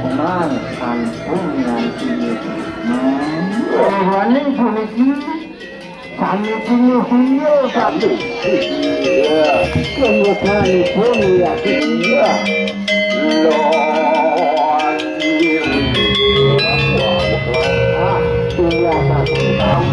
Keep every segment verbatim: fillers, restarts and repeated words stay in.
Mang sampun nganti. Hmm. Rohani puniki sami pinuh inggil sami. Kemudianipun ya. Lord. Ah, iya, satu tahun.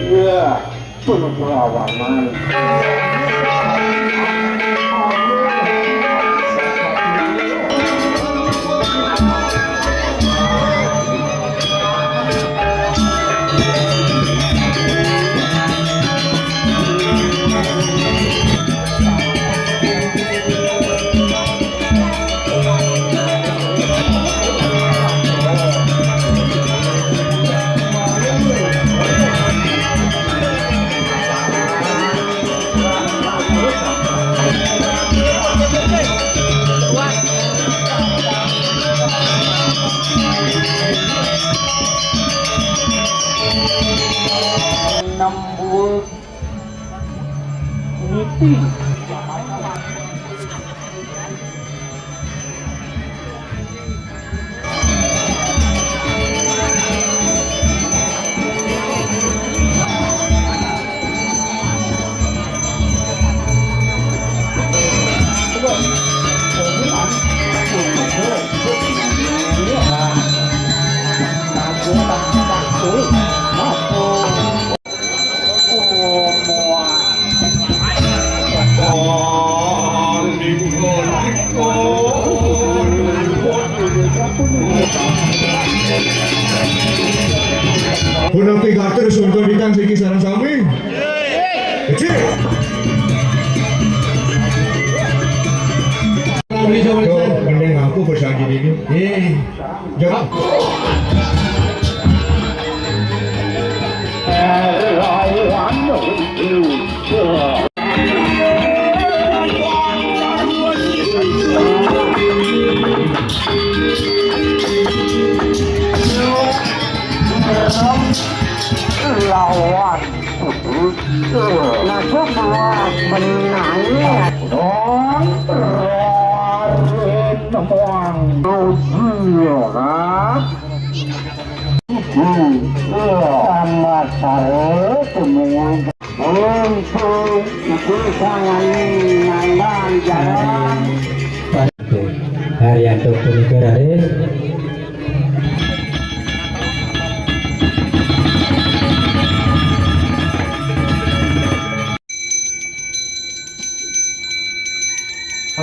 Iya, perlawanan. Nembus niti. Punapa gatur sunduritan siki sareng sami? Kecil. Tuh, mending aku bersangin ini. Eh. Jawab. Lawan. Nasib luas benahe. Dong, rarin muang. Uji, ya, kan? Sama sare temui. Untung itu sangat nandang jalan. Haryanto punika raris.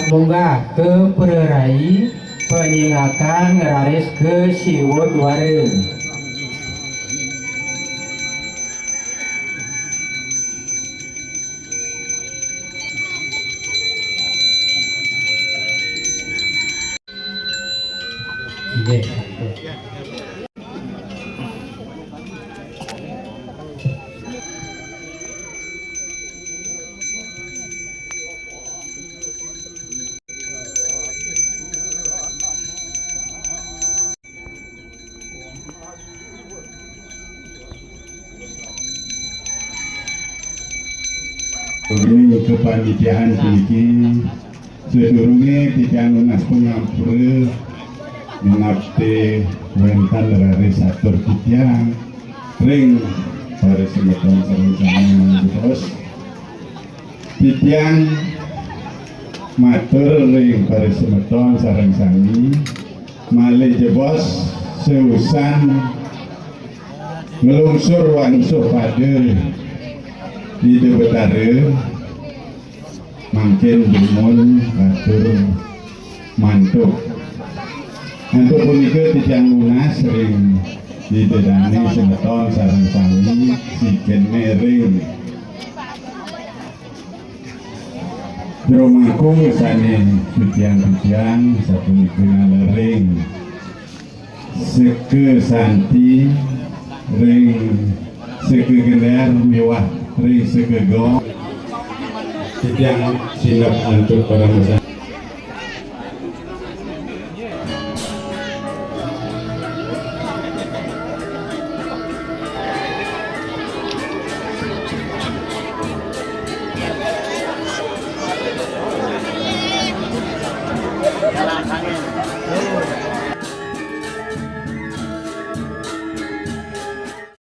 Munggah ka prarai, panyingatan raris ka Siwa Duara. Inggih. Ing kapanitiaan puniki, sadurunge titiang nunas pangampura, minabdi wenten raris atur titiang ring para semeton sareng sami manjebos. Titiang matur ring para semeton sareng sami, malih jebos seusan nglungsur wangsuh pada Ida Betara, mangkin dumun atur mantuk. Antuk punika titiang nunas ring Ida Dane semeton sareng sami, sikene ring Jero mangku sane suciang-suciang, sapunika ngalering Seka Santi ring Seka Gender miwah ring Seka Gong. Titiang sineb antuk paramasanti.